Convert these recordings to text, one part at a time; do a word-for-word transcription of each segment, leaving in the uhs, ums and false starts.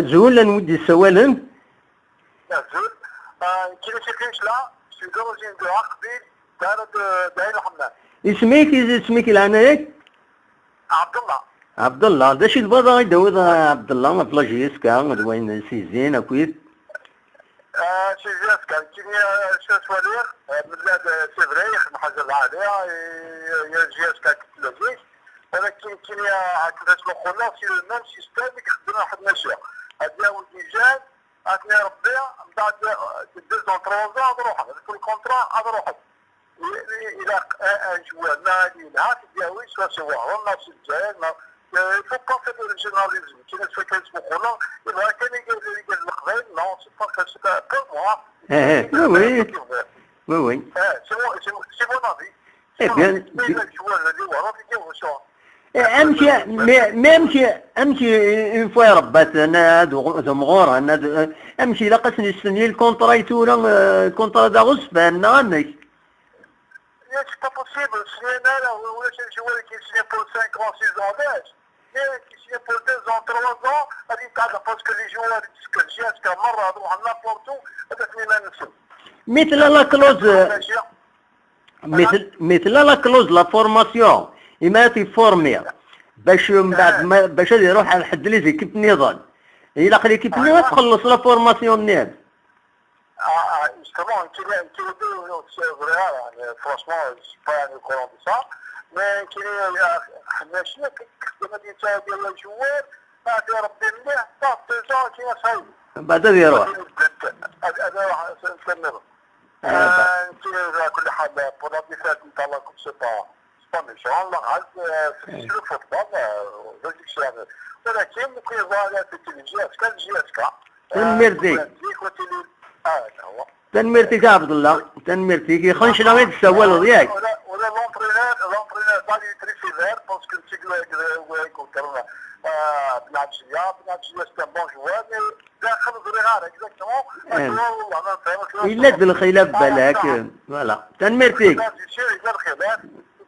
Azul, anwa i d-yessawalen? Azul. Euh, nekkini si Qicla, je suis d'origine de Aqbil, d ara d, d Ɛin Lḥemmam. Isem-ik, isem-ik leɛnaya-k? Ɛebdella. Ɛebdella, d acu i tebɣiḍ ad ɣ-d-tawiḍ a Ɛebdella ɣef la J S K d wayen s izin akkit? Ah, si J S K, nekkini, ah, acu ad twaliḍ, ah, mella d, c'est vrai, yexdem ḥaǧa lɛali, ah, i, i J S K deg tlalit, walakin nekkini, ah, akken ad ttmuquleɣ, c'est le même système i ixeddem Ḥmed Maciq. Ad yawi des jeunes, ad ten-irebbi, mbeɛd, ah, deux ans, trois ans, ad ruḥen, deg le contrat, ad ruḥen. I, i, ilaq, ah, un joueur, ma ad yelha, t-id-yawi, soit si Wehran, ma si Lezzayer, ma, euh, il faut pas faire le régionalisme, kien ad tfakk isem uxula, yebɣa kan iger, iger Leqbayel, non, c'est pas, c'est pas, pour moi, eh, eh, oui, oui. Oui, oui. Eh, c'est mon, c'est mon, c'est mon avis. Eh bien, mais bi- il a joué, il a dit, voilà, il dit, on sort. Eh, amek, mais, mais amek, amek une fois irebba-ten, ad, ad mɣuren, ad, amek ilaq ad sen-yestenya lkuntra i tura, eh, lkuntra d aɣezfan, neɣ amek? C'est pas possible, signer là, on a un joueur qui signe pour cinq ans, six ans d'âge. Mais qui signe pour deux ans, trois ans, هذه تاع parce que les joueurs يتسكر جاتك مرة روح لابورتو، هذاك اللي ما نسوا. مثل la clause, مثل, مثل la clause la formation, إما تيفورمي باش من بعد ما, باش هذا يروح على حد les équipes نيضن. إلا خلي كيف نيضن تخلص la formation نيض. Ah, ah, justement, كاين، كاين des joueurs, c'est vrai, يعني, franchement, je suis pas au courant de ça. Mais كاين، حنا شنو كنخدم هذه الساعة ديال الجوار، هذا ربي مليح، صافي، deux ans كاين صايب. بعد هذا يروح. هذا، هذا واحد سنة. آه، آه، كاين على كل حال، pour la défaite نتاع la coupe, c'est pas, c'est pas méchant. الله غالب، آه، في le football, آه، ما نقولكش يعني. ولكن كي يظهر في التلفزيون، كان جي اس كا. Tanemmirt-ik. Tanemmirt-ik a Ɛebdella. Tanemmirt-ik. Ixenc la i d-tessawaleḍ, yak? Ula, ula l'entraîneur, l'entraîneur, pas du très sévère, parce que c'est le, le, le, le, euh, Benadjia, Benadjia, c'est un bon joueur, mais داخل ضريغار، exactement. Eh. Yella-d lxilaf balak, voilà. Tanemmirt-ik. Yella lxilaf.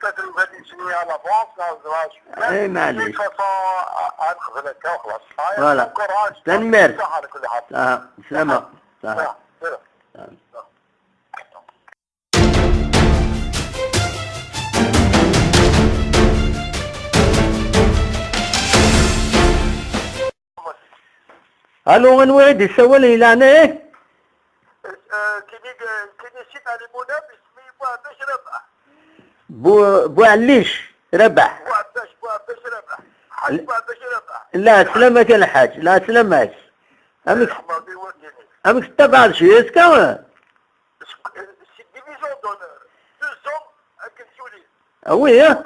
Peut-être هذه سنية à l'avance, ما زراش. Eh, معليش. De toute façon, à, à نقبل هكا وخلاص. Voilà. Bon courage. Tanemmirt. صحة على كل حال. آه، سلامة. آه. آه، سلام. آه. Allô, anwa i d-yessawalen, leɛnaya-k? Euh, كاين، كاين الشيخ علي منى، باسمي بو عباس رابح. بو، بو عليش رابح. بو عباس، بو عباس رابح. حاج بو عباس رابح. لا، سلامك يا الحاج، لا، سلامك. أمك، أمك تتبع الشيء، اسكا؟ C'est division d'honneur. Deux hommes avec Julie. Ah oui, hein?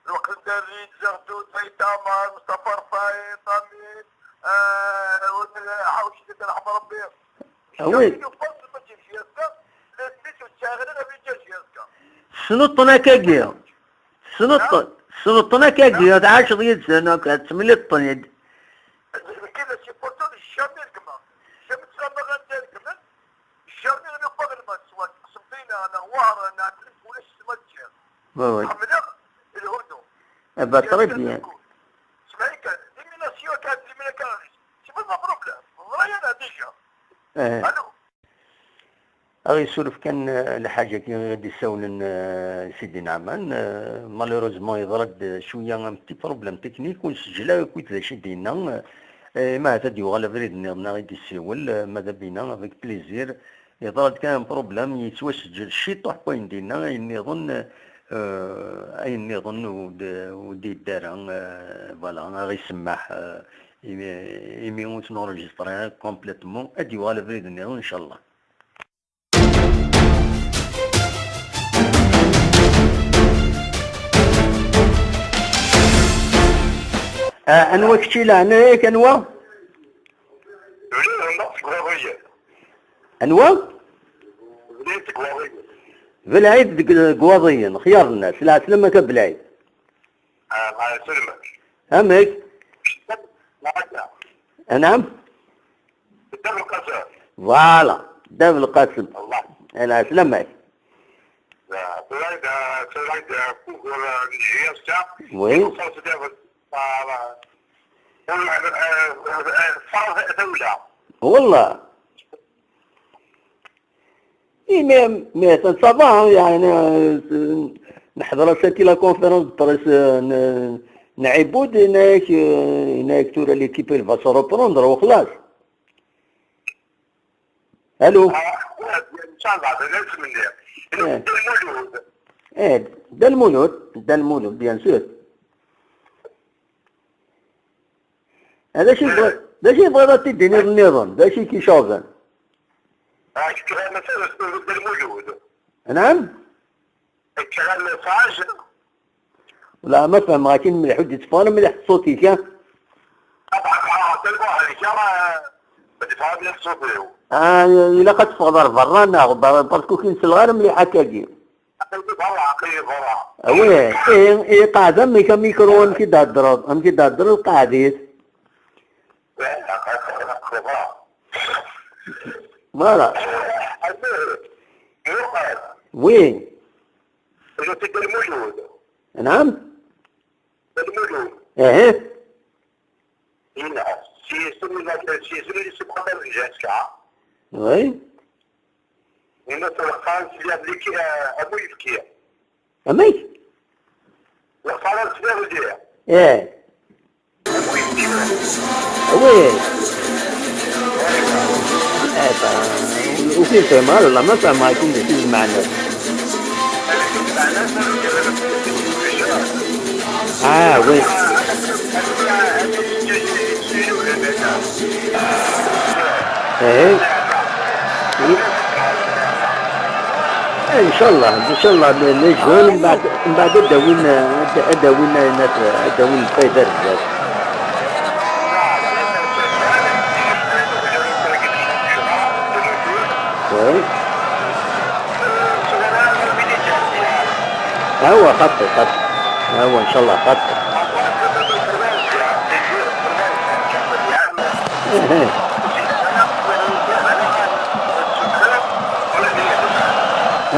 الوقت الدري، زردو، زيت عمر، مصطفى رفاعي، طميل، آه، حوشي، الله يرحم ربي. Ah oui. Tessneḍ-ten akkagi. Tessneḍ-ten. Tessneḍ-ten akkagi. Tɛaceḍ yid-sen, ad temliḍ-ten. كاين les supporters jamais رقمة. Jamais تسمى غير رقمة. Jamais غير باغي الماتش، سواء قسمطينة، أنا وهران، أنا عندي ولا شفت ماتش. Oui, oui. حملة الهدوء. Eh ben, très bien. سمعي كان، ليميناسيون كانت، ليمينا كان. C'est pas un problème. والله أنا déjà. Eh. Allô. Aɣ-yessuref kan, eh, lḥaǧa-agi i d-issawlen, eh, Sidi Neɛman. Eh, malheureusement, yeḍra-d cwiya un petit problème technique, ur nsejjel ara akk d acu i d-yenna. Eh, ma ahat ad d-yuɣal abrid nniḍen ad d-yessiwel, eh, ma d abina, avec plaisir. Yeḍra-d kan un problème, yettwaseǧǧel ciṭuḥ n wayen d-yenna, ayen nniḍen, eh, ayen nniḍen ur d-, ur d-yeddi ara, eh, voilà, aɣ-isemmeḥ, eh, imi, imi ur t-nurǧisṭri ara complètement, ad d-yuɣal abrid nniḍen, ncallah. Ah, anwa kečč i leɛnaya-k, anwa? Bnayt deg Waḍiyen. Anwa? Bnayt deg Waḍiyen. Belɛid deg, deg Waḍiyen, xyar nnas. Lɛeslama-k a Belɛid. Ah, mɛa selma. Amek? Mɛa. Anɛam? Dda Belqasem. Voilà, Dda Belqasem. Allah. Lɛeslama-k. Tura-d, tura-d, kugur n J S K. Oui. Ur ẓriɣ, ah, Ur, eh, eh, eh, Ṣṣeṛ tawla. Wallah. I mais, mais ça, ça va, hein, يعني, euh, نحضر ساكي la conférence de presse, euh, ن-, نعيبود، هناك، euh، هناك تورا l'équipe elle va se reprendre وخلاص. الو. آه، ان شاء الله، هذا لازم مني. إيه. المولود. ايه، دا المولود، دا المولود، bien sûr. هذا شي بغ-، هذا شي بغيض تديني النظام، هذا شي كي شوفن. آه، كلام مثلا، دا المولود. نعم. كلام ميساج. لا، ما فهم، لكن مليح، ودي تفهم مليح صوتي، كان. آه، تلقى هذيك، آه، بتفهم لك صوتي. آه، إلا قد فضل برا، ناخذ برا، باسكو كي نسلغ غير مليح هكاكي. برا، عقلي برا. وي، إيه، إيه، قاعدة، مي كميكرو، أم كي دادرض، أم كي دادرض، قاعديت. لا، لا، قاعد، قاعد، قاعد، برا. Voilà. المهم، يقال. وي. نعم. المولود. ايه. هنا. سيزن ولا سيزن اللي سبق لنا الجهاز كاع. وي. هنا تلقى سياب لك، آه، أبو يبكي. أمي؟ تلقى سياب لك. ايه. Oui. Eh ben, وفين فهم؟ والله ما فهم، ما يكون في المعنى. Ah oui. ايه. ان شاء الله، ان شاء الله، les jeunes من بعد، من بعد اداوين، اداوين، اداوين الفايده بزاف. وي. ها هو خطي، خطي. ها هو ان شاء الله خطي. إيه، إيه.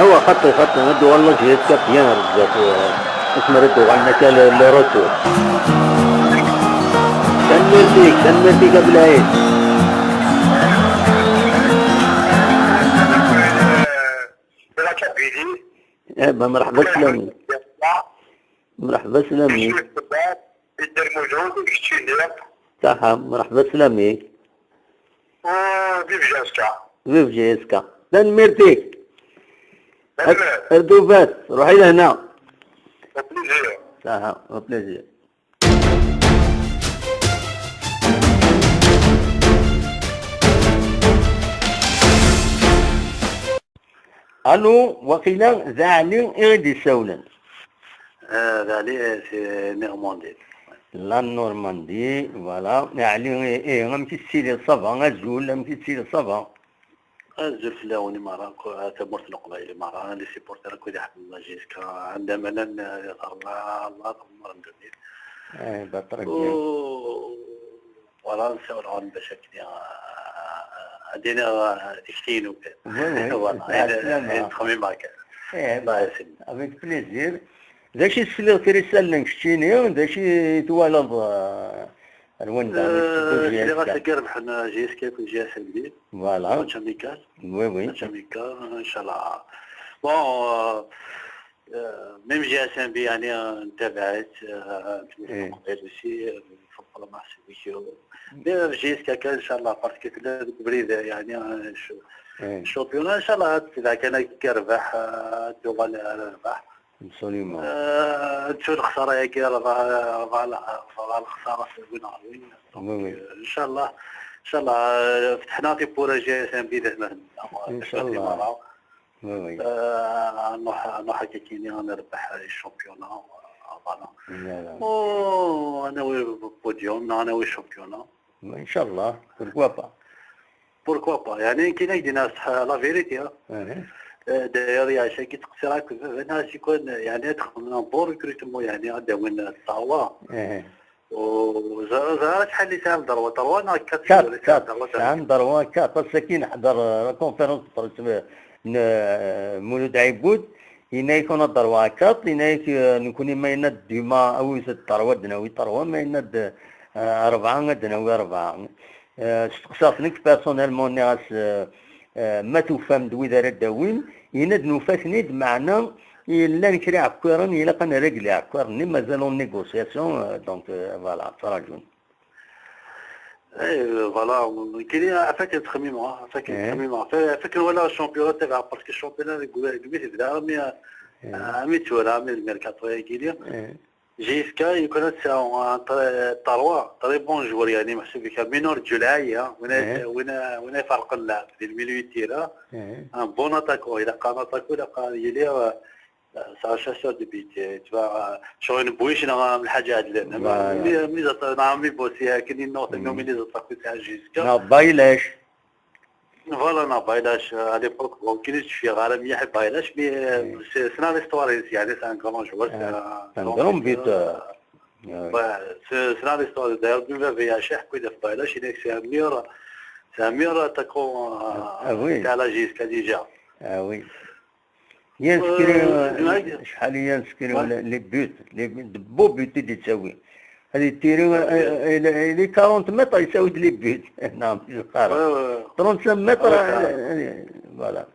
هو خطي، خطي، ندو والله جهاز كابيان بزاف. اسمه ردو غنى كان le retour. تنميرتيك، تنميرتيك أبو العيد. إيه، مرحبا سلامي. مرحبا سلامي. يدير مجهود ويشتي ليا. صح، مرحبا سلامي. آه، vive J S K. Vive J S K. تنميرتيك. تنمير. أردوفاس، روحي لهنا. Au plaisir. صح، au plaisir. الو، وقيلا ذا علي إغدي ساولن. آه، ذا علي، آه، سي نورماندي. لا نورماندي، فوالا. علي، إيه، إيه، أمك السيدي صافا، أزول، أمك السيدي صافا. أزول فلاون إمارا، كو-، تمورت القبائل إمارا، لي سيبورتر كو يحب الله جيسكا، عندما لن يظهر الله، الله أكبر من دوني. إيه، بطرك. و-، فوالا، نساو العون باش هكذا، آه، عندنا، آه، تكتين وكذا. وي، وي. فوالا، مع السلامة. إيه، تخمي معك. إيه، الله يسلمك. Avec plaisir. ذا شي سليغ تريسال لنكشيني، ذا شي توالض، آه، الوان ذا، آه، سليغ تكربح، أنا جي إس كي كل جي إس إم بي. فوالا. ماتش أميكال. وي، وي. ماتش أميكال، إن شاء الله. بون، آه، آه، ميم جي إس إم بي، يعني، آه، نتابعت، آه، في إيه. القبيل aussi، آه، في الفورماسيون فيديو. مي في جي إس كي كان إن شاء الله، باسكو كنا بريد، يعني، آه، ش-، إيه. الشامبيون إن شاء الله، إذا كان كيربح، آه، الدول على الربح. Absolument. آه، تشوف الخسارة يا كي ربع، ربع، ربع الخسارة في وين راهي. وي، وي. إن شاء الله، إن شاء الله، آه، فتحنا في بورا جي إس إم بي ذات ما إن شاء الله. وي، وي. آه، نروح، نروح هكا كيني، أنا نربح الشامبيونا، فوالا. لا، لا. و أنا وي بوديوم، أنا وي شامبيونا. إن شاء الله، pourquoi pas. بوركوا با، يعني، كاين اللي يدينا صح لا فيريتي، ها. إيه. آه، داير يا شي كي تقصير هاك، انا شي كون، يعني، دخلنا بور ريكروتمون، يعني، غدا وين الطاوة. إيه. وزا-، زا شحال اللي سال دروا، دروا، انا كات كات، اللي سال كات، دروا، دروا. شحال دروا، كات، بس كي نحضر، آه، كونفيرونس بريس، ن-، مولود عيبود، ينايك انا دروا كات، ينايك، آه، نكوني ما يند ديما، اوي زد دروا، دناوي دروا، ما يند Ah, rebɛa, ad d-nawi rebɛa. Ah, steqsaɣ-t nekk personnellement, nniɣ-as, ah, ah, ma tufam-d wid ara d-tawim, yenna-d nufa-ten-id, meɛna llan kra iɛekkiren, ilaq ad nreg iɛekkiren-nni, mazal en négociation, ah, donc, ah, voilà, ttrajun. Eh, voilà, nekkini ɣef akken ttxemmimeɣ, ɣef akken ttxemmimeɣ, ɣef akken walaɣ championnat tabaɛ, parce que championnat deg deg mi tebda, armi armi tura, armi d mercato-agi-ni. J S K, il connaît, c'est un, un très, trois, très bon joueur, يعني, محسوب يك mineur de l'âge, hein, وين وين وين فرق اللعب ديال الميليو تيرا، un bon attaquant, il a un attaquant, il a يلي c'est un chasseur de but, tu vois, شغل نبويش انا من حاجه عاد لنا ملي ملي زطنا عمي بوسي كاين نوت انه ملي زطنا كنت تاع جيسكا. Non, Bailash. Voilà, non, Bailash, à l'époque, bon, كي نشوف فيه غير مليح Bailash, mais c'est c'est un histoire, يعني, c'est un grand joueur, c'est un grand buteur. C'est c'est un histoire, d'ailleurs, بما فيها شي حكوا في Bailash, il est c'est un meilleur, c'est un meilleur attaquant, Ah oui. تاع la J S K déjà. Ah oui. Inscrit, شحال هي inscrit ولا les buts, les buts, de beaux buts اللي تساوي. هذه تيري، il est quarante mètres يساوي les buts. نعم، يقارب. Trente-cinq mètres, voilà.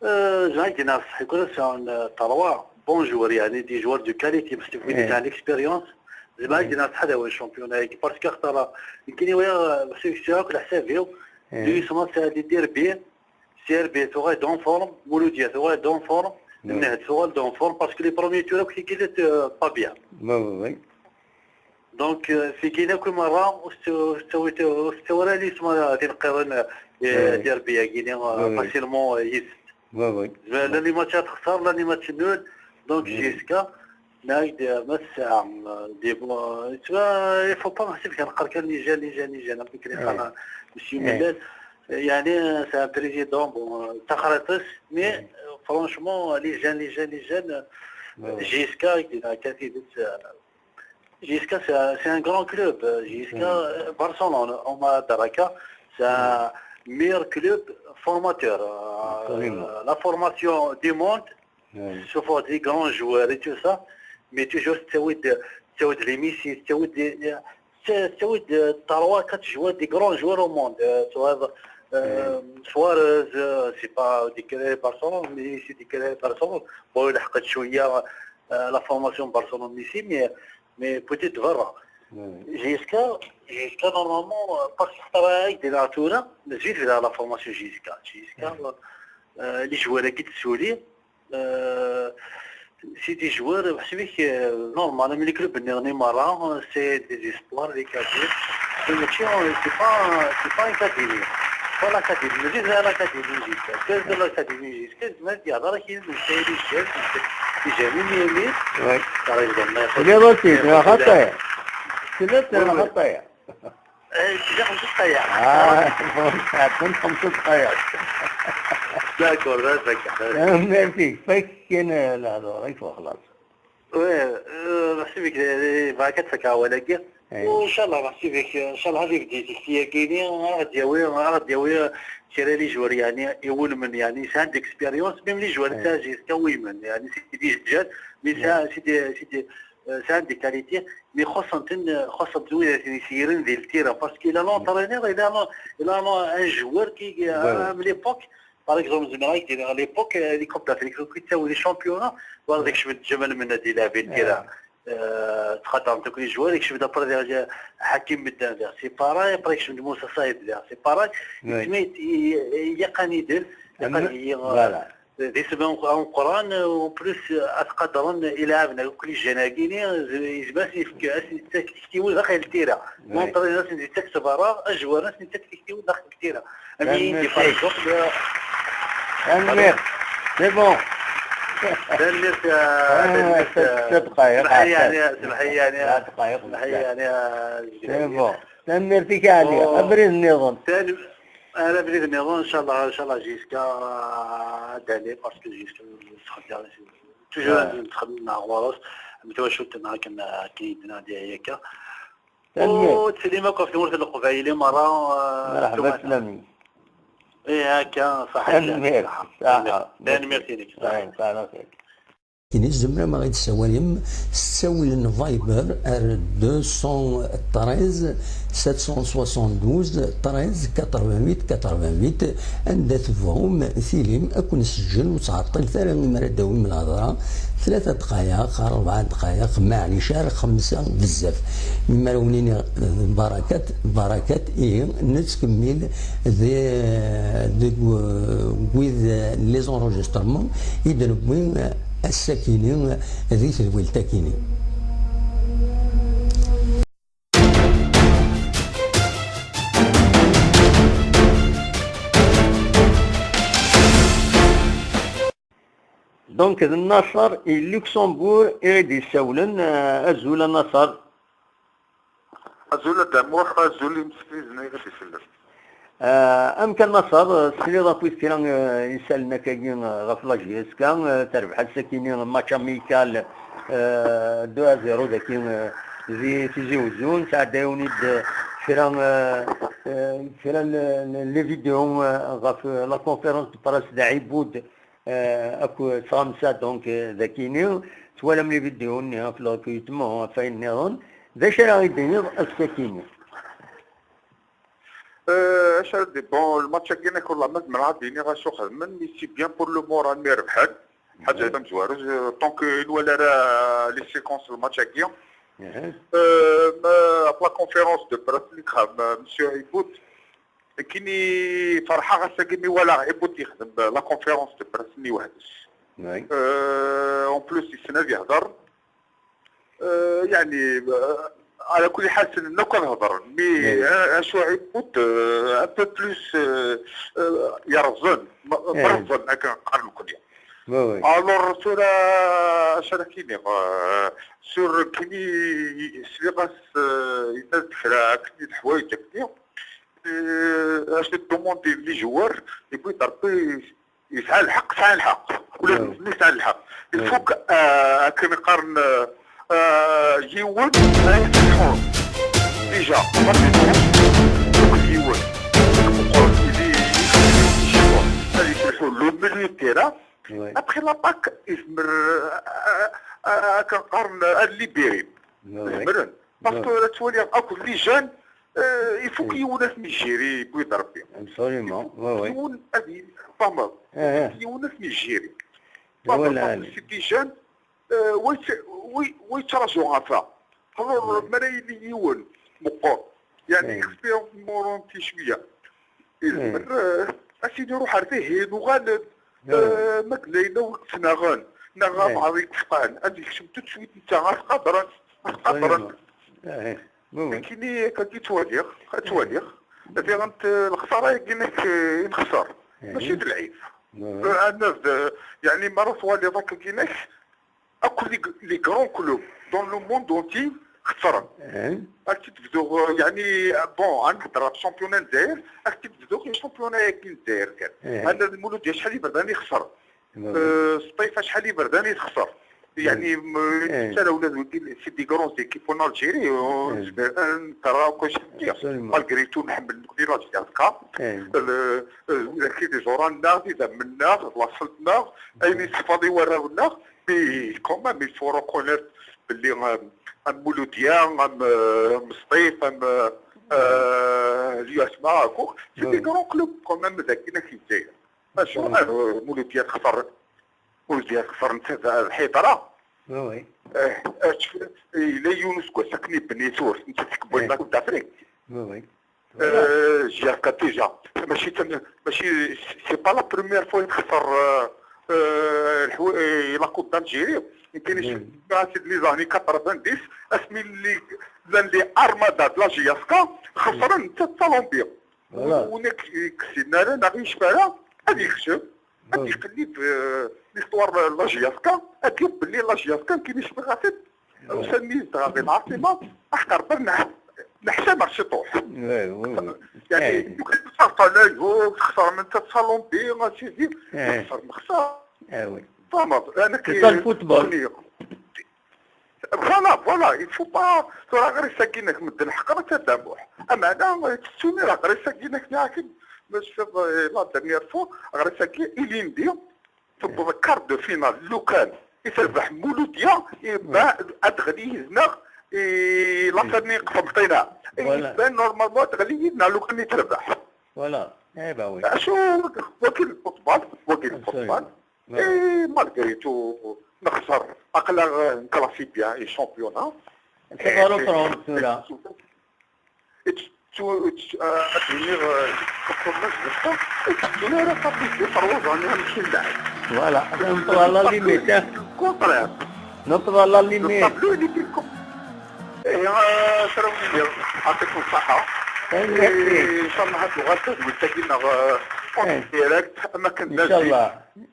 Jean-Guy Nas, يكون c'est un trois bon joueur, يعني, des joueurs de qualité, parce que vous avez l'expérience. Jean-Guy Nas, هذا هو championnat, parce que اختار يمكن ويا، parce que c'est على حسابي. Deux semaines, c'est des derbies. C R B, tu vois, en forme. Mouloudia, tu vois, en forme. Nehd, tu vois, en forme, parce que les premiers tours, c'est qu'il était pas bien. Oui, oui, oui. Donc, c'est qu'il a comme un rang, c'est c'est c'est c'est c'est derby, facilement, Oui, oui. Là, les matchs à la, les matchs nuls. Donc, J S K, là, il y a un match, des bons, tu vois, il faut pas penser que c'est un les jeunes, les jeunes, les jeunes, avec les Monsieur Millet, يعني, c'est un président, bon, تخرطس, mais franchement, les jeunes, les jeunes, les jeunes, J S K, il a quasi J S K, c'est un, c'est un grand club. J S K, Barcelone, هما دركا, c'est un meilleur club formateur. La formation du monde, sauf des grands joueurs et tout ça, mais toujours, c'est c'est les Messi, c'est des trois, quatre joueurs, des grands joueurs au monde. Suarez, c'est pas des Barcelone, mais c'est des Barcelone. Bon, il a la formation Barcelone ici, mais mais peut-être برا. J S K, J S K normalement, parce que ترى هاي دينا تورا نزيد في la formation J S K. J S K, les joueurs qui تسولي, c'est des joueurs, بحسبك, normal, mais les clubs نيغني مرة, c'est des espoirs, des cadres. C'est pas, c'est pas une académie. Pas l'académie, mais c'est l'académie J S K. C'est de l'académie J S K. كاين زعما يهضر كاين من سيد الجهاز، من سيد الجهاز، من يمين. Oui. صراحة الله يحفظك. اللي روتي، راه خطايا. سمعت، راه خطايا. ايه، كي خمس دقايق. اه، كنت خمس دقايق. D'accord, d'accord. Merci. فك كاين الهضره، يكفى خلاص. وي، أه، مرحبا بك، إيه، بركة فك ولاكي. وان شاء الله مرحبا بك، ان شاء الله هذه بديتي كي كاينين، راه دياوي، راه دياوي. كرا les joueurs يعني يولمن يعني سان ديكسبيريونس، ميم les joueurs تاع جيسكا ويمن، يعني c'est des jeunes, mais c'est des, c'est des, أه، c'est des qualités, mais خصهم تن-، خصهم تنوي يسيرن ذي التيرا، parce que il a l'entraîneur, il a l'en-، il a l'en-، un joueur qui, à l'époque, par exemple, زعما هاك دير à l'époque, les coupes d'Afrique, كي تساوي les championnats, ولا داك الشيء من الجمل من هاد اللاعبين كيرا. تخدم دوك les joueurs, يكشف دابا حكيم مدان فيها, c'est pareil, après يكشف موسى صايد فيها, c'est pareil. يسمي يقان يدل, يقان هي. Voilà. دي سبب اون قران, اون بليس اتقدرن الى ابنا كل جناكيني, يزباس يفك اسن تكتيكتي ولا خير التيره. مونطري ناس دي تكتب راه اجوار ناس دي تكتيكتي ولا خير التيره. امين دي فرق. تنمير. C'est bon. تنمير. تنمير. ست دقايق. سمحي يعني, سمحي يعني, سمحي يعني. C'est bon. تنمير فيك عليا. ابريد نظن. انا بريد نظن ان شاء الله, ان شاء الله جيسكا دالي, parce que جيسكا toujours نتخدم مع غورس, متوشوت معاك كاين نادي هيك. وتسليمك في نورة القبايلي مرة. مرحبا سلامي. ايه هكا صحيح. تنمير. صحة. تنمير تينيك. صحيح. Kini tzemrem ad ɣ-id-tessawalem s ttawil n Viber ar deux cent treize, sept cent soixante-douze, treize, quatre-vingt-huit, quatre-vingt-huit, anda tebɣum tilim, ad ken-sǧel, ur ttɛeṭṭilet ara imi ara d-tawim lhedra, tlata dqayeq, rebɛa dqayeq, maɛlic ara xemsa bezzaf. Mi ara wen-iniɣ, eh, barakat, barakat, ihi, nettkemmil di, deg, eh, wid, eh, les enregistrements i d-newwi, eh, ass-akini, eh, di tedwilt-akini. Donc, d Naṣer i Luxembourg i ɣ-d-yessawlen. Eh, azul a Naṣer. Azul a Dda Muḥ, azul imsefrizen i ɣ-d-isellen. Eh, amek a Naṣer, eh, tesliḍ akk i kra, eh, isallen akkagi, eh, ɣef la J S K, eh, terbeḥ ass-akini match amical, eh, deux à zéro daki, eh, di Tizi Uzzu, sɛeddayen-d, eh, kra, eh, eh, kra n, n, n les vidéos, eh, ɣef, eh, la conférence de presse d Ɛibud, eh, akked Tɣamsa, donc, eh, d akini, twalam les vidéos-nni ɣef le recrutement, ɣef wayen nniḍen. D acu ara ɣ-d-tiniḍ ass-akini? Euh, acu ara d-, bon, le match-agi, nekk, wallah, ma zemreɣ ad d-iniɣ acu xedmen, mais c'est bien pour le moral, mi rebḥen. Ḥaǧa tamezwarut, euh, tant que nwala ara les séquences n le match-agi. Euh, ma, ɣef la conférence de presse, li xdem, euh, Monsieur Iboud, kini ferḥeɣ ass-agi mi walaɣ Iboud yexdem, euh, la conférence de presse-nni weḥd-s. Euh, en plus, yessen ad yehder. Euh, يعني، euh, على كل حال سننا كنهضر، mais، euh, acu Iboud, euh, un peu plus, euh, euh, yerẓen, m-, merẓen, akken nqar nekkni. Alors, tura, acu ara k-iniɣ, euh, sur kini, sliɣ-as, euh, yenna-d kra akken n leḥwayeǧ akkenni, euh, acu d-tumandi n les joueurs, et puis Rebbi yesɛa lḥeqq, sɛan lḥeqq. Ula d nutni sɛan lḥeqq. Il faut que, euh, akken qqaren, euh, euh, yiwen ad yesleḥḥu. Déjà, rapidement, donc yiwen. Meqqren, il est, il est, ad yesleḥḥu le milieu de terrain. Après l'attaque, yezmer, euh, euh, euh, akken qqaren, ad libéri. Zemren. Parce que la ttwaliɣ akk les jeunes, euh, il faut que yiwen ad ten-yejjiri, Wid Rebbi. Absolument, oui, oui. Yiwen ad y-, tfehmeḍ. Il faut que yiwen ad ten-yejjiri. Tfehmeḍ, parce que c'est des jeunes, euh, wa yett-, wa y-, wa yettraǧu ɣef-a. Alors, ma ara yili yiwen meqqer, يعني, expérience n Moronti cwiya. Yezmer, euh, ad s-yini ruḥ ar dihin, uɣal-d, euh, ma yella yella wi yettnaɣen, neɣ abɛaḍ i yefqan, ad yekcem tout de suite netta, ad t-qadren, ad t-qadren. Nekkini akka i ttwaliɣ, ad ttwaliɣ. Diɣen, euh, lexsara-agi-inek, euh, i nexser, mačči d lɛib. Euh, anaf d, يعني, mi ara twaliḍ akka-inek, akk les, les grands clubs dans le monde entier xeṣren. Ad k-id-bduɣ, euh, يعني, bon, ad nehder ɣef championnat n Lezzayer, ad k-id-bduɣ i championnat-agi n Lezzayer kan. Anaf d Muludya acḥal iberdan i xeṣren. Euh, Sṭif acḥal iberdan i texṣer. يعني, m-, tara ula d wigi, c'est des grandes équipes en Algérie, euh, nezmer ad nehder akk acu n-, malgré tout, nḥemmel nekkni la J S K. Le, euh, wid-agi d iẓuran-nneɣ, d idammen-nneɣ, d laṣel-nneɣ, ayen i teḥfaḍ i warraw-nneɣ, mais quand même, il faut reconnaître belli, euh, am Muludya, am, euh, am Sṭif, am, euh, euh, l'U S M A, akk, c'est des grands clubs quand même, dagi-inek di Lezzayer. Acu, euh, Muludya texṣer, Muludya texṣer netta d, d Lḥidra. Eh, eh, yella yiwen useggas akken ibni tour, netta tkebbi la Coupe d'Afrique. Euh, J S K déjà. Mačči tam-, mačči, c'est pas la première fois i texṣer, euh, euh, lḥu-, euh, la Coupe d'Algérie. Yemkin i les années quatre-vingt-dix, asmi lli llan les Armada de la J S K, xeṣren netta d Talombi. Win i k-, k-, ssinnen ara neɣ yecfa ara, ad yekcem, ad yeqlib, euh, l'histoire de la J S K, ad yaf belli la J S K, yemkin i cfiɣ ɣef-, ussan-nni yezdeɣ di lɛaṣima, aḥeqq Rebbi neḥ-, neḥsa neɣ ciṭuḥ. يعني، لو كان تخسر طالع، تخسر من تتصالون بي، ما سيدي، تخسر، مخسر. فهمت؟ أنا كي C'est ça le football. Voilà, voilà, il faut pas, tura ɣer ass-agi-inek medden ḥeqren Tadamuḥ. Ameɛna, tettunira ɣer ass-agi-inek, neɣ akken, ma tecfiḍ, eh, la dernière fois, ɣer ass-agi, ilindi, tewweḍ quart de finale, lukan. I terbeḥ Muludya, iban ad teɣli yid-neɣ i la famille Qsenṭina. Voilà. Iban normalement ad teɣli yid-neɣ lukan i terbeḥ. Voilà. Eh ben oui. Acu, wagi n football, wagi n football. Absolument. Voilà. Et malgré tout, nexser, aql-aɣ n classé bien i championnat. Tabara Franck tura. Ad iniɣ, eh, txeṣṣer ma zebṭeɣ, ur ara tabli trois ans-nni am cin daɛi. Voilà, ad neṭṭeḍ à la limite, hein. Contraire. Neṭṭeḍ à la limite. Le tableau, il est plus com-, eh, eh, sra win-nni, ɛṭikum ṣṣeḥḥa. Tanemmirt. Eh, inchallah ad tuɣal tazwit-agi neɣ, eh, en direct, am akken d azil. Inchallah,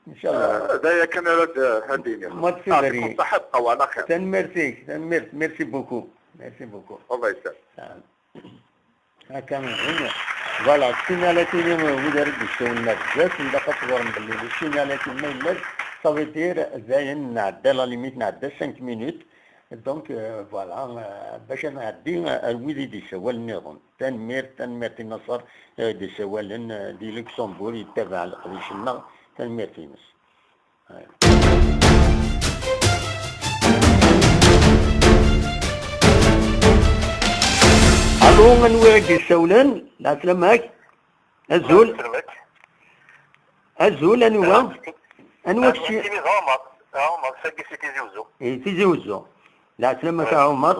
inchallah. Eh, d aya kan ara d-, ad d-iniɣ. Mois de février. Ɛṭikum ṣṣeḥḥa, bqaw ɛla xir. Tanemmirt-ik, tanemmirt, merci beaucoup. Merci beaucoup. Allah yesɛed. Salam. Akka ihi, voilà, ssignalatin-nni, wid ara d-yessawlen ar zdat, ilaq ad teẓrem belli les signalatin ma yellas, ça veut dire d ayen nɛedda la limite, nɛedda cinq minutes. Donc, euh, voilà, euh, bac ad nɛeddi, euh, ar wid i d-yessawalen nniḍen. Tanemmirt, tanemmirt i Naṣer, euh, d-yessawalen, euh, di Luxembourg, yettabaɛ leqdic-nneɣ. Tanemmirt-ines. Allo, anwa i d-yessawlen? Lɛeslama-k. Azul. Lɛeslama-k. Azul, anwa? Anwa kečči? Timi d Ɛumer. Ɛumer, sagi si Tizi Uzzu. Eh, Tizi Uzzu. Lɛeslama-k a Ɛumer.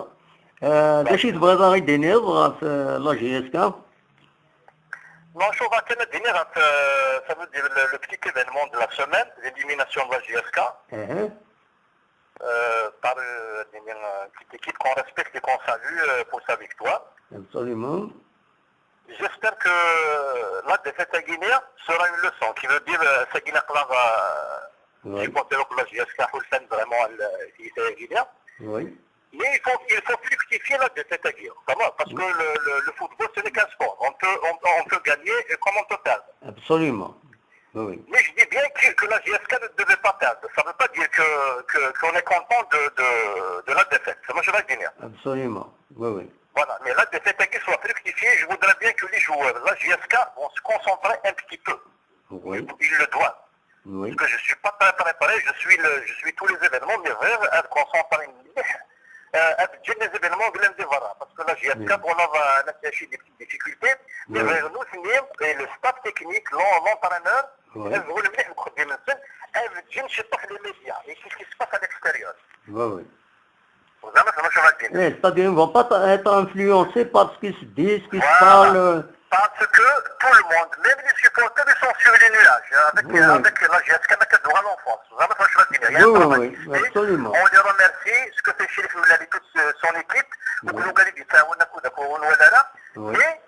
Eh, d acu i tebɣiḍ ad aɣ-d-tiniḍ ɣef, eh, la J S K? Non, je vais tenir dîner, euh, ça veut dire le, le petit événement de la semaine, l'élimination de la J S K, euh, par, euh, une petite équipe qu'on respecte et qu'on salue, euh, pour sa victoire. Absolument. J'espère que la défaite à Guinée sera une leçon, qui veut dire, euh, c'est Guinée, euh, supporter la J S K, ou le fan vraiment, euh, qui est guinéen. Oui. Mais il faut, il faut fructifier la défaite à Guillaume. Comment ? Parce que le, le, le football, ce n'est qu'un sport. On peut, on, on peut gagner et comme on peut perdre. Absolument. Oui, oui. Mais je dis bien que, que la J S K ne devait pas perdre. Ça ne veut pas dire que, que, qu'on est content de, de, de la défaite. C'est moi, je vais dire. Absolument. Oui, oui. Voilà. Mais la défaite à Guillaume soit fructifiée. Je voudrais bien que les joueurs de la J S K vont se concentrer un petit peu. Oui. Ils le doivent. Oui. Parce que je suis pas très, très prêt, je suis le, je suis tous les événements, mais vraiment, euh, concentré, euh, avec les événements de l'Indevara, parce que la J S K, oui, on va attacher des petites difficultés, mais oui, vraiment, nous, et le staff technique, l'en-, l'entraîneur, oui, euh, vous le mettez au côté de monsieur, euh, je ne sais pas les médias, et qu'est-ce qui se passe à l'extérieur. Oui, oui. Vous avez fait le chemin de... Eh, c'est-à-dire, ils ne vont pas être influencés par ce qui se dit, ce qui se parle. Voilà. Parce que tout le monde, même les supporters, ils sont sur les nuages, hein, avec, oui, oui, avec la J S K, avec le droit à l'enfance. Vous avez fait le chemin de... Il y a un travail qui se fait. Oui, oui, absolument. On les remercie, ce que fait Chérif Moulali, toute, euh, son équipe, oui, ou Kouloukali, Bissau, Nakou, Nakou, Nouadhara. Oui. Mais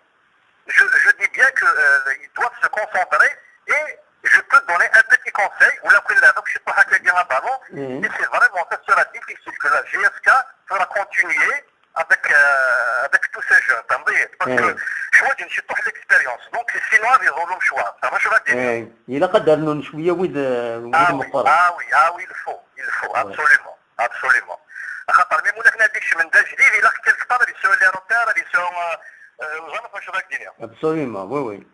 je, je dis bien que, euh, ils doivent se concentrer et je peux donner un petit conseil, ou là, là, donc, je sais pas à quel gain ballon, mhm, et c'est vraiment, ça sera difficile que la J S K pourra continuer avec, euh, avec tous ces jeunes, t'as vu ? Parce que, mhm, je vois, je ne suis pas l'expérience. Donc, sinon, ils auront le choix. Ça va, je vais dire. Eh, ilaq ad d-rnun cwiya wid, euh, wid meqqren. Ah oui, ah oui, il faut, il faut, ouais, absolument, absolument. Axaṭer mi mulak n adik cmen d ajdid, ilaq quelque part ad yesɛu les repères, ad yesɛu, euh, euh, ẓer acu ad ak-d-iniɣ. Absolument, oui, oui.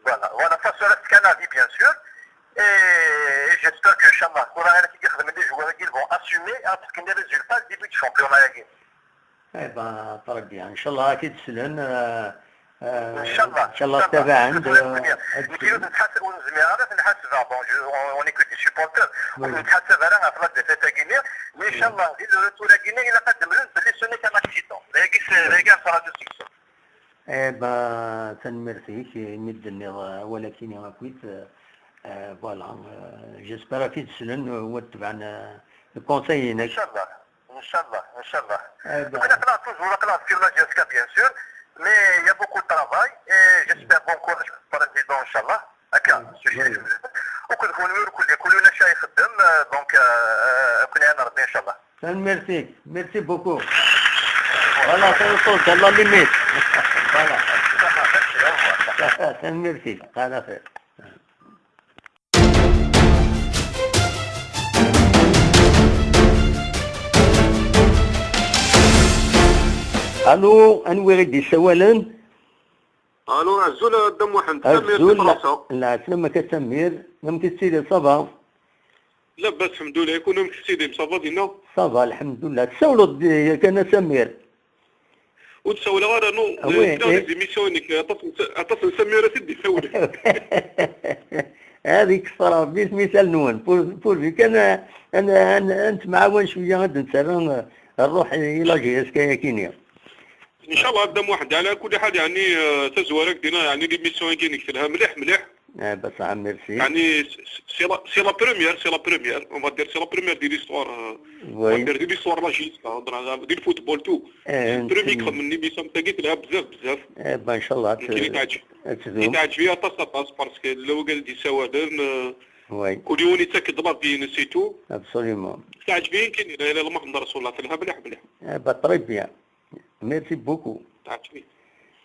Voilà, voilà, ça sera qu'un avis, bien sûr. Et j'espère que, Inch'Allah, tura ara t-id-ixdem les joueurs-agi, ils vont assumer, ad d-fken les résultats début de championnat-agi. Eh ben, très bien. Inch'Allah, ad k-id-slen, euh, euh, Inch'Allah, Inch'Allah, Inch'Allah. Tabaɛen, euh, ad... Nekk ur nettḥasab, ur nezmir ara ad t-nḥaseb, bon, je, on, on est que des supporters. Oui. Ur nettḥasab ara ɣef la défaite-agi-nni, mais oui, Inch'Allah, di le retour-agi-nni, ilaq ad d-mlen belli ce n'est qu'un accident. Dagi, c'est, dagi, ça sera de succès. Eh ben, tanemmirt-ik, imi d-tenniḍ, euh, awal-agi-nni akkit, euh, euh, voilà, euh, j'espère ad k-id-slen, euh, u ad tebɛen, euh, le conseil-inek. Inch'Allah. Inch'Allah, Inch'Allah. Eh ben. Donc, aql-aɣ toujours, aql-aɣ sur la J S K, bien sûr, mais il y a beaucoup de travail et j'espère bon courage pour le président, Inch'Allah. Akka, oui, monsieur Chérif. Akked kunwi, akked kunwi, ulac ay ixeddem, euh, donc, euh, ad ken-iɛin Rebbi, Inch'Allah. Tanemmirt-ik. Merci beaucoup. Voilà, ça nous pose à la limite. Voilà. Inch'Allah, merci, au revoir. Tanemmirt-ik. Ala xir. Allo, anwa i ɣ-d-yessawalen? Allo, azul a Dda Muḥend, Samir si Fransa. Azul, lɛeslama-k a Samir, amek i tettiliḍ, ça va? Labas, lḥemdullah. Yakun amek sidi, ça va dinna? Ça va, lḥemdullah. Tsawleḍ-d yakan a Samir? Ur d-sawleɣ ara, non. Ah oui, kra eh. Des émissions-inek, aṭas n, aṭas n Samir ara t-id-isawlen. Ad ikṣer Ṛebbi s misal-nwen. Pour, pourvu kan a, a, a, a nettemɛawan cwiya, ad d-nserr, eh, ṛṛuḥ i la J S K yakini. Inchallah, Dda Muḥend, ɛla kulli ḥal, yeɛni, eh, tazwara dina, yeɛni, l'émission-agi-inek telha mliḥ, mliḥ. Eh, baṣaḥ, merci. Yeɛni, c'est, c'est la, c'est la première, c'est la première, on va dire, c'est la première de l'histoire, euh, on va dire, de l'histoire la J S K, di le football tout. C'est le premier qui xedmen une émission am tagi, telha bzaf, bzaf. Eh ben, inchallah, nekkini teɛǧeb-, teɛǧeb-iyi aṭas, aṭas, parce que lewgal d-isawalen, euh, kul yiwen yettak-d l'avis-ines et tout. Absolument. Teɛǧeb-iyi kan, la ilaha illallah Muḥemmed Rasulullah, telha mliḥ, mliḥ. Eh ben, très bien. Merci beaucoup. Teɛǧeb-iyi.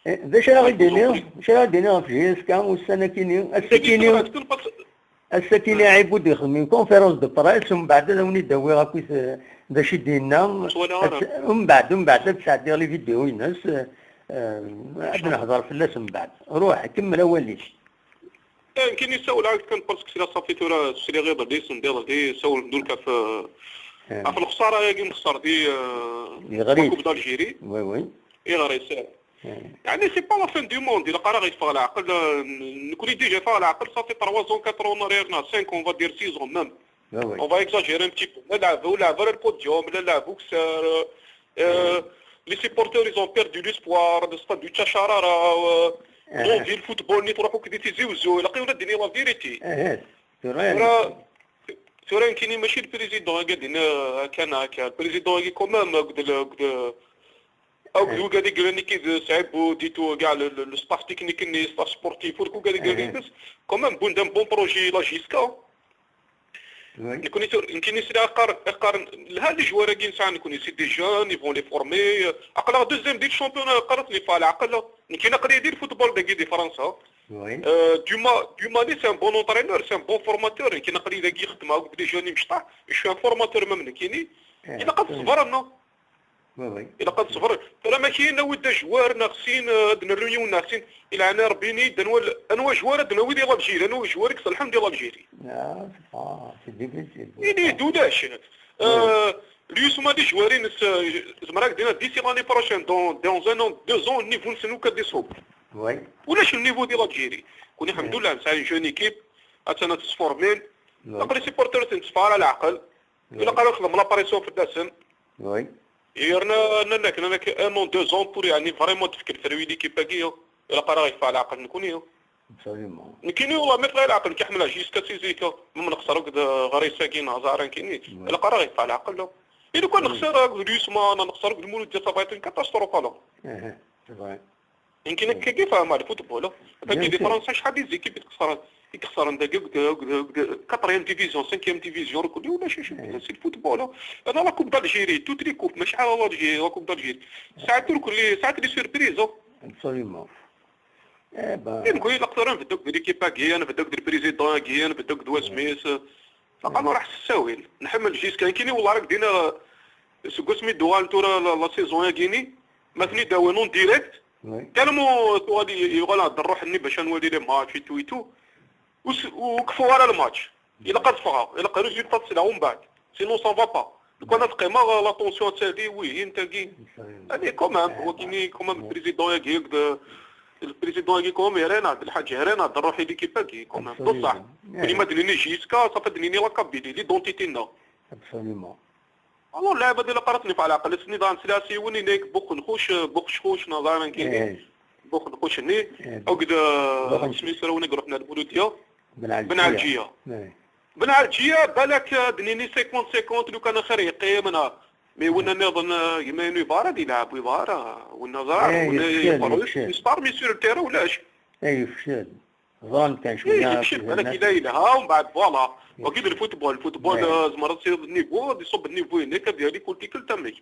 Eh, d acu ara ɣ-d-tiniḍ? D acu ara ɣ-d-tiniḍ ɣef J S K ussan-akini? Ass-akini, ass-akini Ɛibud ixdem une conférence de presse, umbeɛd ad awen-id-awiɣ akkit, eh, d acu i d-yenna. Umbeɛd, umbeɛd ad d-sɛeddiɣ les vidéos-ines, eh, ad nehḍer fell-as umbeɛd. Ruḥ, kemmel awal-ik. Eh, nekkini ssawleɣ-ak-d kan parce que sliɣ ṣafi tura, sliɣ iḍelli, send iḍelli, ssawlen-d ɣef, ɣef lexṣara-agi nexṣer di, eh, la Coupe d'Algérie. Oui, oui. Iɣris. Eh. Yeɛni, c'est pas la fin du monde, ilaq ara ɣ-yeffeɣ leɛqel, eh, n-, nekkni déjà yeffeɣ leɛqel, ça fait trois ans, quatre ans en arrière, neɣ cinq, on va dire six ans même. Oui, oui. On va exagérer un petit peu. La lɛeb, ur lɛeb ara le podium, la lɛeb ukessar, euh, les supporters, ils ont perdu l'espoir, le stade ur yettaččar ara, euh, l'envie, le football, nitruḥ akk di Tizi Wezzu, ilaq-awen ad d-iniɣ la vérité. Tura, tura nekkini mačči le président-agi ad d-iniɣ, euh, kan akka. Le président-agi quand même, akked le, akked, euh, akked wigad i yellan akkit, euh, Sɛibud et tout, kɛa le, le, le staff technique-nni, staff sportif, ur wigad i yellan yid-s, quand même, wwin-d un bon projet la J S K. Oui. Nekkni tura, nekkini sliɣ qqaren, qqaren, lhan les joueurs-agi nesɛa nekkni, c'est des jeunes, ils vont les former. Aql-aɣ deuxième di le championnat, qqaren-ten yeffeɣ leɛqel. Nekkini aql-iyi di le football dagi di Fransa. Oui. Euh, Duma, Dumani, c'est un bon entraîneur, c'est un bon formateur. Nekkini aql-iyi dagi xeddmeɣ akked les jeunes imecṭaḥ, je suis un formateur même nekkini. Eh, ilaq ad ṣebren. Oui, oui. Ilaq ad ṣebren. Tura ma kayen, awi-d ajwar neɣ sin, eh, ad nernu yiwen neɣ sin. Ilɛan Rebbi, ini-d anwa, anwa ajwar ad nawi di l'Algérie, anwa ajwar i iṣelḥen di l'Algérie. Ah, c'est pas, c'est difficile. Ini-d ulac. Oui. Eh, Liyusma d ajwar-ines, eh, zemreɣ ad k-d-iniɣ d'ici l'année prochaine, dans, dans un an, deux ans, niveau-nsen akk ad iṣub. Oui. Ulac le niveau di l'Algérie. Kuni, lḥemdullah, nesɛa une jeune équipe, attan ad tesformin. Oui. Aql-i supporter-nsen, tteffeɣ ara leɛqel. Ilaq ara nexdem la pression fell-asen. Oui. Yerna nnan-ak, nnan-ak un an, deux ans pour, yeɛni, vraiment tefk lefru i l'équipe-agi. Ilaq ara ɣ-yeffeɣ leɛqel nekkni. Absolument. Nekkini, wallah, ma yeffeɣ leɛqel, nekk ḥemmleɣ jusqu'à si zik. Même nexṣer akked, euh, Ɣris-agi, neɣ Zahra nekkini. Oui. Ilaq ara ɣ-yeffeɣ leɛqel. Et lukan nexṣer akked Liyusma, neɣ nexṣer akked Lmuludya, ça va être une catastrophe, alors. Eh, eh, c'est vrai. Nekkini akka i fehmeɣ le football. Bien sûr. Di Fransa, acḥal des équipes i ixesren, i ixesren dagi, deg, deg, deg quatrième division, cinquième division, reculé, ulac acu. Eh. C'est le football. Ana la Coupe d'Algérie, toutes les coupes, mačči ala l'Algérie, la Coupe d'Algérie. Sɛant reculé, sɛant des surprises. Absolument. Eh ben. Nekkni ilaq tura nbeddu akked l'équipe-agi, nbeddu akked le président-agi, nbeddu akked wasmi-s. Faqan ur ḥess ttawil. Nḥemmel jusqu'à nekkini, wallah, ara k-d-iniɣ, seg wasmi d-uɣalen tura la, la saison-agi-ni, ma ten-id-awin en direct, oui, tellement tuɣal i-, yuɣal-aɣ-d ṛṛuḥ-nni bac ad nwali les matchs et tout et tout. Ur s-, ur keffuɣ ara le match. Ilaq ad ffɣeɣ, ilaq résultat ad sleɣ umbeɛd. Sinon ça va pas. Lukan ad qqimeɣ, la tension ad tali, wihin, tagi. Allez, quand même, wagini, quand même, le président-agi, le président-agi, quand même, ira-aɣ-d lḥaǧa, ira-aɣ-d ṛṛuḥ i l'équipe-agi, quand même. Absolument. Bṣaḥ, kul ma d-nini J S K, ça fait d-nini la Kabylie, l'identité-nneɣ. Absolument. Alors, lɛibad ilaq ara ten-yeffeɣ leɛqel, ass-nni daɣen sliɣ s yiwen, yenna-yak Buxenxuc, Buxecxuc, neɣ ẓer amek ini. Eh. Buxenxuc-nni, eh, akked, eh, Buxenxuc. Isem-is, tura win i iruḥen ar Lmuludya. Ben Ɛelǧiya. Ben Ɛelǧiya. Eh. Ben Ɛelǧiya, balak, eh, ad d-nini cinquante cinquante, lukan axir yeqqim, neɣ, mais winna nniḍen, eh, gma-inu yebɣa ara ad yelɛeb, ur yebɣa ara, winna ẓer, eh, winna yefcel, yefcel. Yesṭer, mais sur le terrain ulac. Eh, yefcel. Ẓran kan cwiya. Eh, yekcem, balak yella yelha, umbeɛd, voilà. Wagi d lfutbol, lfutbol, eh, tzemreḍ ad tiliḍ niveau, ad iṣubb niveau-inek, ad yali kul tikkelt amek.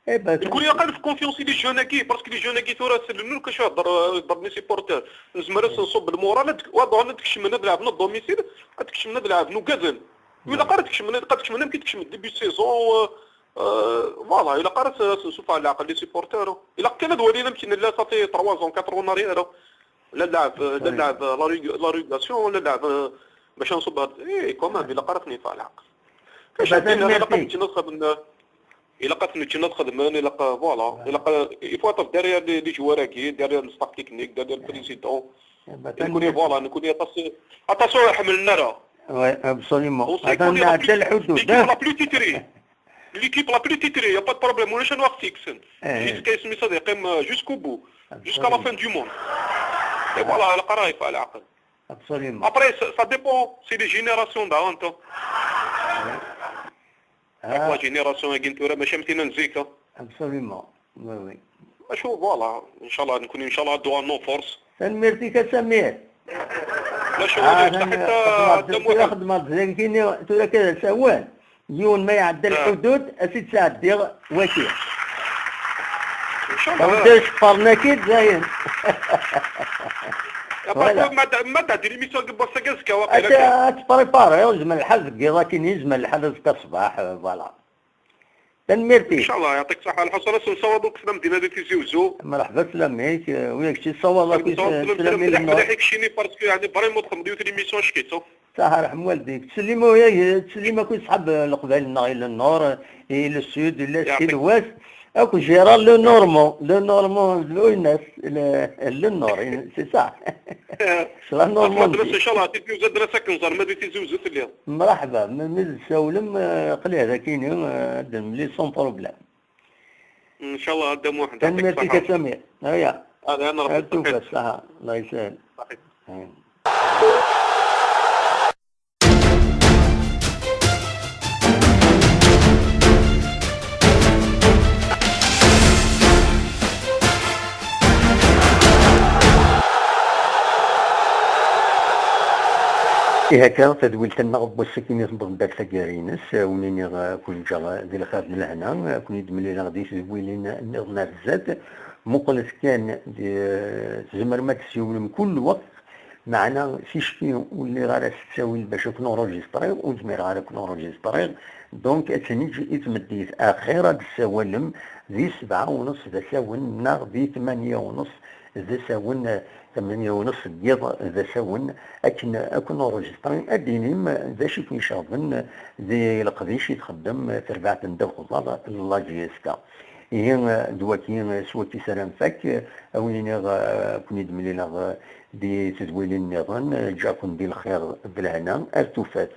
Eh, ben, nekkni ilaq ad nefk confiance i les jeunes-agi, parce que les jeunes-agi tura sellen ur kac hder, eh, hder les supporters. Nezmer ad nṣubb le moral, ad, ad, ad kecmen ad lɛeben à domicile, ad kecmen ad lɛeben ugaden. Ilaq ara ad kecmen, ad kecmen amek i d-kecmen début de saison, eh, eh, voilà, ilaq ara ad s-, ad nsuffeɣ leɛqel les supporters. Ilaq kan ad walin amek nella, ça fait trois ans, quatre ans en arrière. La nlɛeb, la nlɛeb la rég-, la régulation, la nlɛeb, euh, Bac ad nṣubb ɣer, eh, quand même, ilaq ara ten-yeffeɣ leɛqel. Kac ad d-iniɣ, ilaq ad neččen ad xedmen, ilaq ad ten-neččen ad xedmen, ilaq, voilà, ilaq, il faut être derrière les, les joueurs-agi, derrière le staff technique, derrière le président. Nekkni, voilà, nekkni aṭas, aṭas ur ḥemmlen ara. Ouais, absolument. On sait qu'on est la plus, l'équipe la plus titrée. L'équipe la plus titrée, y a pas de problème, ulac anwa ɣ-t-yekksen. Jusqu'à isem-is ad yeqqim, euh, jusqu'au bout, jusqu'à la fin du monde. Et voilà, ilaq ara yeffeɣ leɛqel. Absolument. Après, ça, ça dépend. C'est les générations d'avant, hein. La génération-agi n tura, mačči am tin n zik, hein. Absolument. Oui, oui. Acu, voilà. Inchallah, nekkni, inchallah, ad d-uɣalen en force. Tanemmirt-ik a Samir. Mačči wala, bṣaḥ, tura xedmeɣ-d zagi, tura kan d asawen. Yiwen ma iɛedda lḥudud, ad t-id-sɛeddiɣ waki. Inchallah. Ṛebbi iceqqer-ak-id dayen. Voilà. Ma d-, ma d-ɛeddi l'émission n wass-agi, azekka waqila kan. Ad tprépariḍ, yezmer lḥal deg yiḍ akkin, yezmer lḥal azekka ṣṣbeḥ, euh, voilà. Tanemmirt-ik. Inchallah, yeɛṭik ṣṣeḥḥa. Lḥaṣun, ad sen-nessawaḍ akk tamdina di Tizi Uzzu. Mreḥba fell-am-ik, euh, wi ak-tt-yessawaḍ akk, euh, ttlamin n Nor. Mliḥ i keččini, parce que, yeɛni, vraiment txedmeḍ yiwet l'émission ckiṭ. Saḥa, rḥem walidek. Ttsellim, ttsellim akk i ṣṣḥab n Leqbayel-nneɣ, i le Nord, i le Sud, i l'Est, i l'Ouest. Akk Gérard Lenormand, Lenormand, l'O N S, le, le Nord, c'est ça. Cela Normandie. Inchallah, Tizi Uzzu, ad nẓer ma di Tizi Uzzu telliḍ. Mreḥba, ma, ma tsawlem, eh, qliɣ d akini, eh, ad nemlil sans problème. Inchallah, a Dda Muḥend, yeɛṭik ṣṣeḥḥa. Tanemmirt-ik a Samir. Aya. Ad tufa ṣṣeḥḥa. Allah yesahel. Amin. Ihi akka, tadwilt-nneɣ n wass-agi i tewweḍ-d ɣer taggara-ines, a wen-iniɣ, a ken-ǧǧeɣ di lxir d lehna, a ken-id-mlileɣ di tedwilin nniḍen ar zdat. Muqlet kan, di, tzemrem ad tessiwlem kul lweqt, meɛna ticki ur lliɣ ara s ttawil bac ad ken-enregistriɣ, ur zmireɣ ara ad ken-enregistriɣ, donc ad tt-neǧǧ i tmeddit. Axir ad d-tessawalem di sebɛa u nṣef d asawen neɣ di tmanya u nṣef d asawen, tmanya u nṣef deg yiḍ d asawen, akken ad ken-enregistriɣ, ad d-tinim d acu i ken-iceɣben di leqdic i txeddem terbaɛt n ddabex uḍar, la J S K. Ihi, d waki, s waki s ara nfak, a wen-iniɣ, a ken-id-mlileɣ di tedwilin nniḍen, ǧǧiɣ-ken di lxir d lehna, ar tufat.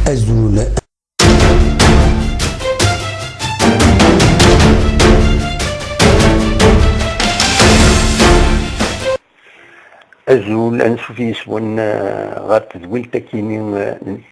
Azul. Azul, ansuf yis-wen, eh, ɣer tedwilt akini, eh,